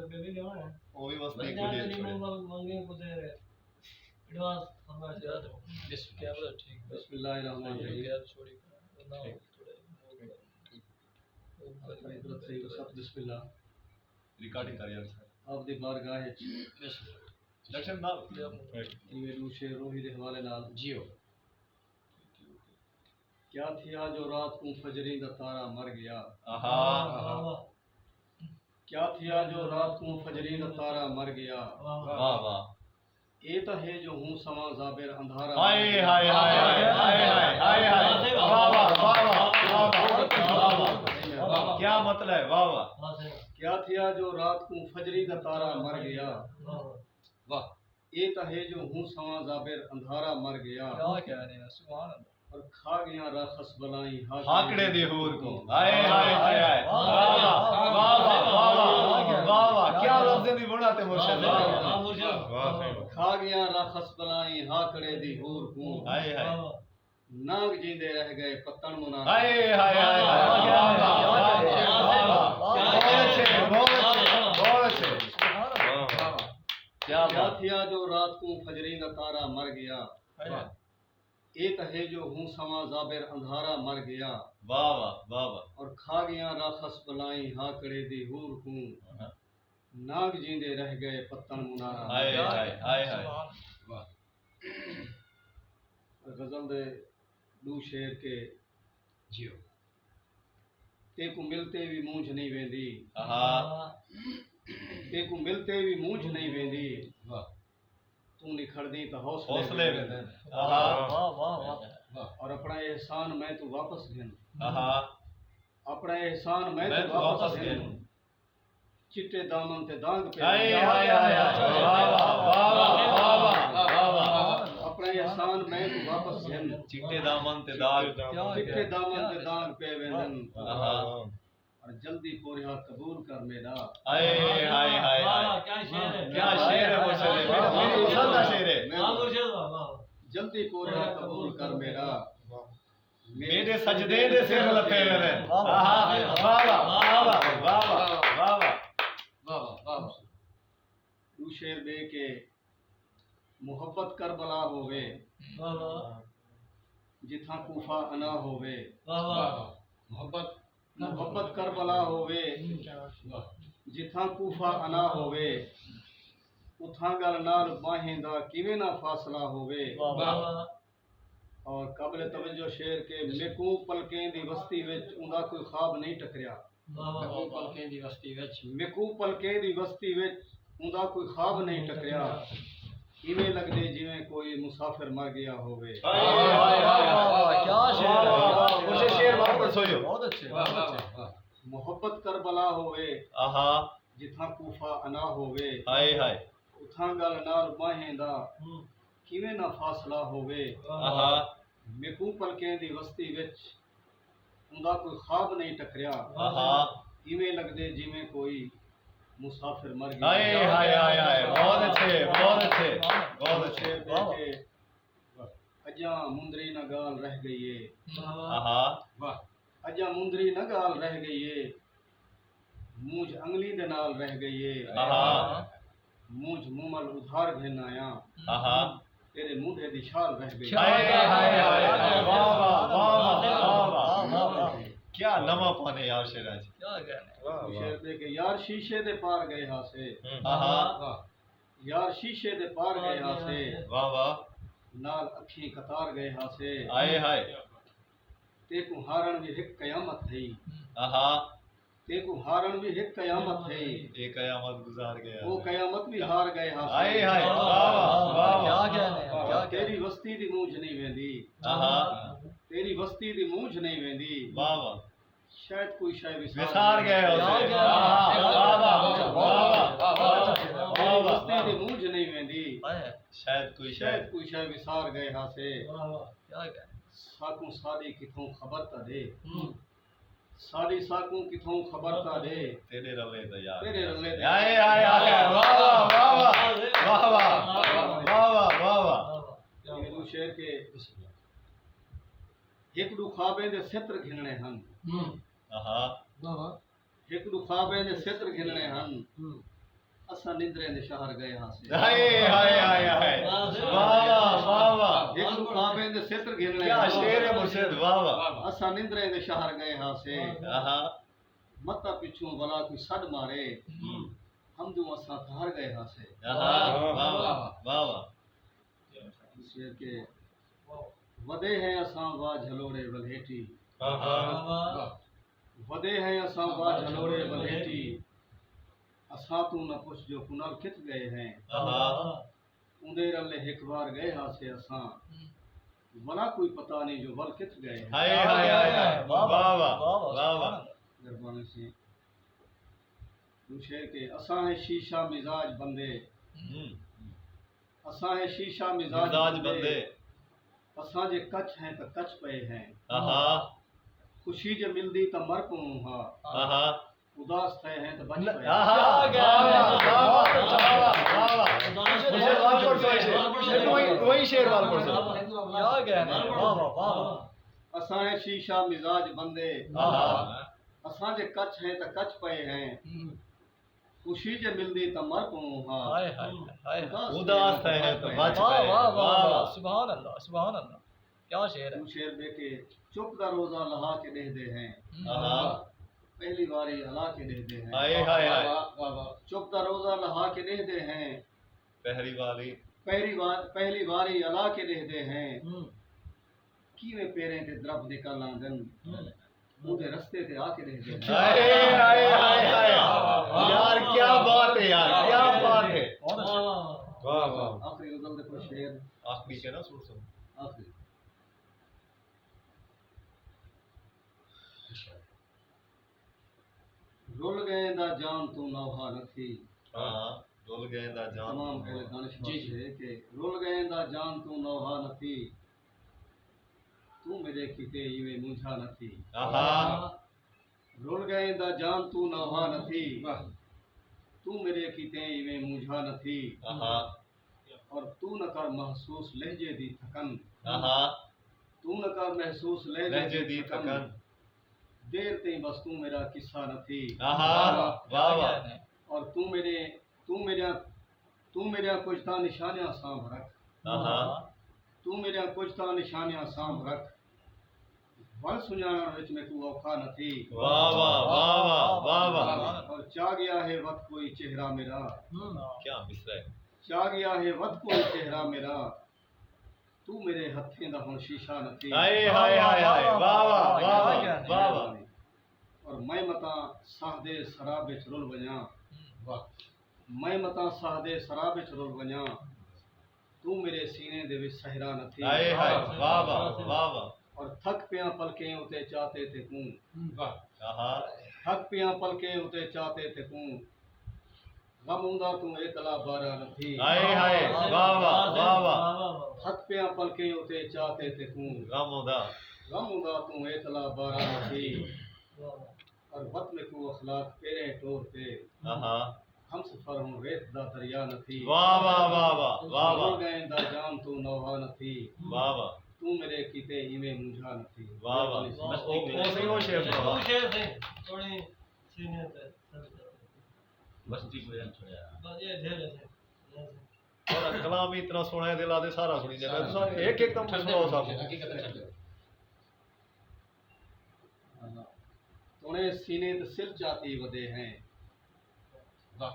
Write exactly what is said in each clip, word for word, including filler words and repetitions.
او وی وستی کوں ݙے چھوڑے۔ منگے کوں تے ایڈوانس ہمارا زیادہ۔ بسم اللہ۔ کیمرہ ٹھیک ہے۔ بسم اللہ الرحمن الرحیم۔ کیمرہ چھوڑی۔ بسم اللہ۔ ریکارڈنگ کر یار سر۔ آپ دی بارگاہ وچ بسم اللہ۔ ڈاکٹر صاحب نال۔ ایویں ݙو شعر روحی دے حوالے نال۔ جیو۔ کیا تھیا جو رات کوں فجریں دا تارا مر ڳیا؟ آہا۔ واہ، واہ۔ کیا تھیا جو رات کوں فجریں دا تارا مر ڳیا؟ واہ، واہ۔ واہ، واہ۔ اے تاں ہے جو ہوں سواں زابر اندھارا مر ڳیا۔ ہائے، ہائے، ہائے۔ واہ، واہ، واہ، واہ، واہ۔ کیا مطلب ہے؟ واہ، واہ۔ کیا تھیا جو رات کوں فجریں دا تارا مر ڳیا؟ واہ، واہ۔ واہ۔ اے تاں ہے جو ہوں سواں زابر اندھارا مر ڳیا۔ کیا کہہ رہے ہیں، سبحان اللہ۔ اور کھا ڳیاں راخص بلائیں ہاکڑے ہاکڑے دی دی حور کوں۔ ہائے، ہائے، ہائے، ہائے۔ واہ، واہ، واہ، واہ، واہ، واہ، واہ، واہ، واہ۔ کیا لفظیں دی بݨت ہے مرشد۔ واہ، واہ، واہ، مرشد۔ واہ، صحیح۔ کھا ڳیاں راخص بلائیں ہاکڑے دی حور کوں۔ ہائے، ہائے۔ واہ، واہ۔ نانگ جیندے رہ ڳئے پتݨ منارا۔ ہائے، ہائے، ہائے، ہائے۔ واہ، واہ، واہ، واہ، واہ۔ بہت اچھے، بہت اچھے، بہت اچھے۔ واہ، واہ۔ کیا کیا بات۔ تھیا جو رات کوں فجریں دا تارا مر ڳیا۔ ہائے۔ اے تاں ہے جو ہوں سواں زابر اندھارا مر ڳیا۔ واہ، واہ، واہ، واہ۔ اور کھا ڳیاں راخص بلائیں ہاکڑے دی حور کوں۔ ہاں۔ نانگ جیندے رہ ڳئے پتݨ منارا۔ ہائے، ہائے، ہائے، ہائے۔ سبحان اللہ۔ واہ۔ غزل دے ݙو شعر کے جیو۔ تیکوں مل تے وی مونجھ نئیں ویندی۔ آہا۔ تیکوں مل تے وی مونجھ نئیں ویندی۔ واہ۔ توں نکھڑدیں تاں حوصلے حوصلے ویندن۔ ویندن۔ آہا۔ واہ، واہ، واہ۔ واہ۔ اور اپݨا احسان میں توں واپس گھن۔ آہا۔ اپݨا احسان میں میں توں توں واپس واپس گھن۔ گھن۔ چٹے دامن تے داغ پئے ہائے، ویندن۔ ہائے، ہائے، ہائے۔ واہ، واہ، واہ، واہ۔ اپݨا احسان میں توں واپس گھن۔ چٹے دامن تے داغ۔ چٹے دامن تے داغ پئے ویندن۔ آہا۔ اور جلدی پورھیا قبول کر میݙا۔ ہائے، ہائے، ہائے، ہائے۔ واہ، کیا شعر ہے۔ کیا شعر ہے مرشد۔ میݙا، میݙی پسند دا شعر ہے۔ واہ، مرشد، واہ، واہ۔ جلدی پورھیا قبول کر میݙا۔ میݙے سجدے دے سر لتھے ویندن۔ واہ، واہ، واہ، واہ۔ واہ، واہ، واہ، واہ۔ واہ، واہ، واہ۔ ݙو شعر ٻئے کے محبت کربلا ہووے، واہ واہ۔ جتھاں کوفہ انا ہووے۔ واہ واہ۔ محبت۔ محبت کربلا ہووے، واہ۔ جتھاں کوفہ انا ہووے، اتھاں ڳل نال ٻانہیں دا کیویں نہ فاصلہ ہووے۔ واہ واہ۔ اور قابل توجہ شعر کہ میکوں پلکیں دی وستی وچ اوندا کوئی خواب نہیں ٹکریا۔ واہ واہ۔ میکوں پلکیں دی وستی وچ۔ میکوں پلکیں دی وستی وچ اوندا کوئی خواب نہیں ٹکریا۔ ایویں لڳدے جیویں کوئی مسافر مر ڳیا ہووے۔ ہائے، ہائے، ہائے، ہائے، واہ، واہ، کیا شعر ہے۔ واہ، واہ، مجھے شعر واپس ہوئے۔ بہت اچھے، واہ، بہت واہ، اچھے۔ واہ، واہ۔ محبت کربلا ہووے۔ آہا۔ جتھاں کوفہ انا ہووے۔ ہائے، ہائے۔ اتھاں ڳل نال ٻانہیں دا ہوں۔ کیویں نہ فاصلہ ہووے۔ آہا۔ میکوں پلکیں دی وستی وچ اوندا کوئی خواب نہیں ٹکریا۔ آہا۔ ایویں لڳدے جیویں کوئی مسافر مر ڳیا۔ ہائے، ہائے، ہائے، ہائے، بہت اچھے، بہت اچھے، بہت اچھے۔ شعر دے کے اڄاں مندری نہ ڳالھ رہ ڳئی ہے۔ واہ واہ۔ آہا۔ واہ۔ اڄاں مندری نہ ڳالھ رہ ڳئی ہے، مونجھ انڳلیں دے نال رہ ڳئی ہے۔ آہا۔ مونجھ مومل ادھار گھن آیاں، آہا۔ تیݙے مونڈھے دی شال رہ ڳئی۔ ہائے، ہائے، ہائے، ہائے، واہ، واہ، واہ۔ کیا لمحہ پانے یار شعراں چ۔ کیا گانے۔ واہ، واہ۔ شعر دے کے یار شیشے دے پار ڳئے ہاسے۔ ہوں۔ آہا۔ واہ۔ یار شیشے دے پار ڳئے ہاسے۔ واہ، واہ۔ نال اکھیں قطار ڳئے ہاسے۔ ہائے، ہائے۔ تیکوں ہارݨ وی ہک قیامت ہئی۔ آہا۔ تیکوں ہارݨ وی ہک قیامت ہئی۔ اے قیامت گزار ڳئے ہاسے۔ او قیامت وی ہار ڳئے ہاسے۔ ہائے، ہائے۔ واہ، واہ، واہ، واہ۔ کیا کہنے ہیں، کیا کہنے ہیں۔ تیݙی وستی دی مونجھ نہیں ویندی۔ آہا۔ تیݙی وستی دی مونجھ نہیں ویندی۔ واہ، واہ۔ شاید کوئی شے وسار وسار ڳئے ہاسے۔ واہ، واہ، واہ، واہ۔ تیݙی وستی دی مونجھ نہیں ویندی۔ شاید کوئی شے۔ شاید کوئی شے وسار ڳئے ہاسے۔ واہ، واہ، کیا کہنے۔ ساکوں ساݙی کتھوں خبر تاں ݙے۔ ہوں۔ ساݙی ساکوں کتھوں خبر تاں ݙے۔ تیݙے رلے تے یار۔ تیݙے رلے تے۔ ہائے، ہائے، ہائے، واہ، واہ، واہ، واہ۔ واہ، واہ، واہ، واہ۔ واہ، واہ۔ شعر کے ہک ݙو خوابیں دے ستر گھنݨے ہن۔ ہوں۔ آہا۔ واہ واہ۔ ہک ݙو خوابیں دے ستر گھنݨے ہن۔ ہوں۔ اساں نندریں دے شہر ڳئے ہاسے۔ ہائے، ہائے، ہائے، ہائے۔ واہ، واہ، واہ، واہ۔ ہک رکابیں دے ستر گھنݨے کیا ہاسے۔ شعر ہے مرشد، واہ، واہ۔ اساں نندریں دے شہر ڳئے ہاسے۔ آہا۔ متاں پچھوں ولا کوئی سݙ مارے، ہم۔ ہمدوں اساں تھہر ڳئے ہاسے۔ آہا، واہ، واہ، واہ، واہ۔ شعر کہ ودے ہیں اساں واہ جھلوڑے ولھیٹی۔ آہا۔ ودے ہیں اساں واہ جھلوڑے ولھیٹی۔ اساں توں نہ پچھ جو کنال کتھ ڳئے ہیں۔ آہا۔ اوندے رلے ہک وار ڳئے ہاسے اساں۔ ولا کوئی پتہ نہیں جو ول کتھ ڳئے ہیں۔ ہائے، ہائے، ہائے، ہائے۔ واہ، واہ، واہ، واہ، واہ، واہ۔ سبحان اللہ۔ مہربانی سی۔ ݙو شعر کہ اساں ہیں شیشہ مزاج بندے۔ ہوں۔ اساں ہیں شیشہ مزاج مزاج بندے۔ بندے۔ اساں جے کچ ہیں تاں کچ پئے ہیں۔ آہا۔ خوشی جے ملدی تاں مر پووں ہا۔ آہا۔ اداس تھئے ہیں تاں بچ نہ، پئے۔ آہا۔ کیا ڳئے ہیں؟ واہ، واہ، واہ، واہ، واہ۔ شعر وال پڑھ سو، شعر۔ ݙوہیں، ݙوہیں شعر وال پڑھ سو۔ کیا ڳئے ہیں؟ واہ، واہ، واہ، واہ۔ اساں ہیں شیشہ مزاج بندے۔ آہا۔ اساں جے کچ ہیں تاں کچ پئے ہیں۔ ہوں۔ خوشی جے ملدی تاں مر پووں ہا۔ ہائے، ہائے، ہائے، ہائے۔ اداس تھئے ہیں تاں بچ پئے۔ واہ، واہ، واہ، واہ، واہ۔ سبحان اللہ، سبحان اللہ۔ کیا شعر ہے۔ ݙو شعر ٻئے کہ چپ دا روزہ لہا کے ݙیہدے ہیں۔ آہا۔ پہلی واری الا کے ݙیہدے ہیں۔ ہائے، ہائے، ہائے۔ واہ، واہ، واہ۔ چپ دا روزہ لہا کے ݙیہدے ہیں۔ پہلی واری۔ پہلی وار، پہلی واری الا کے ݙیہدے ہیں۔ ہوں۔ کیویں پیریں تے درب نکل آندن۔ ہوں۔ اوندے رستے تے آ کے ݙیہدے ہیں۔ ہائے، ہائے، ہائے، ہائے۔ یار، کیا بات ہے یار، کیا بات ہے۔ واہ، واہ۔ واہ، واہ۔ آخری غزل دے کجھ شعر۔ آخری شعر نہ سݨ سو۔ آخری۔ رل ڳئیں دا جان توں نوحہ نہ تھی۔ ہاں، رل ڳئیں دا جان تمام توں پہلے نوحہ۔ دانش جی، بخش جی۔ ہے کہ رل ڳئیں دا جان توں نوحہ نہ تھی۔ توں میݙے کیتے ایویں مونجھا نہ تھی۔ آہا۔ رل ڳئیں دا جان توں نوحہ نہ تھی۔ واہ۔ توں میݙے کیتے ایویں مونجھا نہ تھی۔ آہا۔ اور توں نہ کر محسوس لہجے دی تھکن۔ آہا۔ توں نہ کر محسوس لہجے لہجے دی دی تھکن۔ تھکن۔ دیر تئیں بس توں میݙا قصہ نہ تھی۔ آہا۔ واہ، واہ۔ اور توں میݙے، توں میݙیاں، توں میݙیاں کجھ تاں نشانیاں سانبھ رکھ۔ آہا۔ توں میݙیاں کجھ تاں نشانیاں سانبھ رکھ۔ ول سنڄاݨݨ وچ میکوں اوکھا نہ تھی۔ واہ، واہ، واہ، واہ، واہ، واہ۔ اور چا ڳیا ہے وت کوئی چہرہ میݙا۔ کیا مصرع ہے۔ چا ڳیا ہے وت کوئی چہرہ میݙا۔ توں میݙے ہتھیں دا ہݨ شیشہ نہ تھی۔ ہائے، ہائے، ہائے، ہائے۔ واہ، واہ، واہ، واہ، واہ، واہ۔ اور میں متاں ساہ دے سراب وچ رل ونڄاں۔ واہ۔ میں متاں ساہ دے سراب وچ رل ونڄاں۔ توں میݙے سینے دے وچ صحرا نہ تھی۔ ہائے، ہائے، واہ، واہ، واہ، واہ۔ اور تھک پیاں پلکیں اتے چاتے تے کوں۔ واہ۔ آہا۔ تھک پیاں پلکیں اتے چاتے تے کوں۔ غم اوندا توں اے تلا بارا نہ تھی۔ ہائے، ہائے، واہ، واہ، واہ، واہ۔ تھک پیاں پلکیں اتے چاتے تے کوں۔ غم اوندا۔ غم اوندا توں اے تلا بارا نہ تھی۔ اور وت میکوں اخلاق پیریں ٹور تے۔ آہا۔ ہمسفر ہݨ ریت دا دریا نہ تھی۔ واہ، واہ، واہ، واہ، واہ، واہ۔ رل ڳئیں دا جان توں نوحہ نہ تھی۔ واہ، واہ۔ توں میݙے کیتے ایویں مونجھا نہ تھی۔ واہ، واہ۔ مہربانی۔ او، او صحیح، او شعر سݨاؤ۔ او شعر سئیں، سوہݨے سینے تے سر تے۔ بس ٹھیک ہو جان چھوڑیا۔ بس اے ڈھیر ہے سئیں۔ اور کلام ہی اتنا سوہݨا ہے، دل آہدے سارا سݨی جاوے۔ تساں ہک ہک دم سݨاؤ ساکوں۔ حقیقت ہے۔ توݨے سینے تے سل چاتی ودے ہیں۔ واہ۔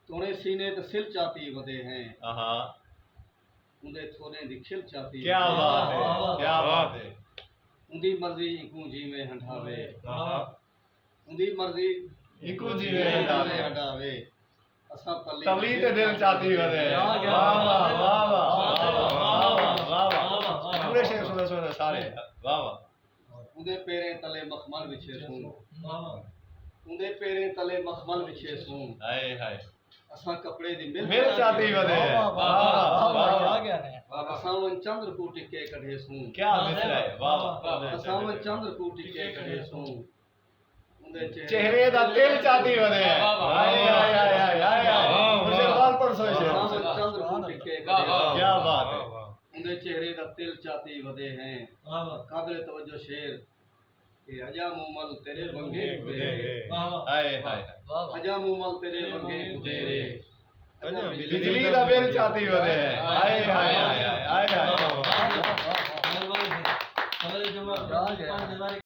توݨے سینے تے سل چاتی ودے ہیں۔ آہا۔ اوندے تھوݙیں دی کھل چاتی ودے ہیں۔ کیا بات ہے، واہ، واہ، کیا بات ہے۔ اوندی مرضی اینکوں جیویں ہنڈھاوے۔ آہا۔ اوندی مرضی اینکوں جیویں ہنڈھاوے۔ ہنڈھاوے۔ اساں تلی تلی تے دل چاتی ودے ہیں۔ واہ، واہ، واہ، واہ۔ واہ، واہ۔ پورے شعر سݨے، سݨے سارے۔ واہ، واہ۔ اوندے پیریں تلے مخمل وچھے سوں۔ واہ، واہ۔ اوندے پیریں تلے مخمل وچھے سوں۔ ہائے، ہائے۔ اساں کپڑے دی مل مل چاتی ودے ہیں۔ واہ، واہ، واہ، واہ، واہ۔ کیا ڳئے ہیں۔ اساں ونڄ چندر کوں ٹکے کڈھے سوں۔ کیا مصرع ہے، واہ، واہ۔ اساں ونڄ چندر کوں ٹکے کڈھے سوں۔ اوندے چہرے چہرے دا تل چاتی ودے ہیں۔ واہ، واہ۔ ہائے، ہائے، ہائے، ہائے، ہائے۔ واہ، واہ۔ مجھے وال پڑھ سو شعر۔ اساں ونڄ چندر کوں ٹکے کڈھے سوں۔ کیا بات ہے۔ اوندے چہرے دا تل چاتی ودے ہیں۔ واہ، واہ۔ قابل توجہ شعر۔ کہ اڄاں مومل تیݙے ونگے ودے ہیں۔ واہ، واہ۔ ہائے، ہائے۔ اڄاں مومل تیݙے ونگے پٹیرے۔ بجلی دا بل چاتی ودے۔ ہائے، ہائے، ہائے، ہائے، ہائے۔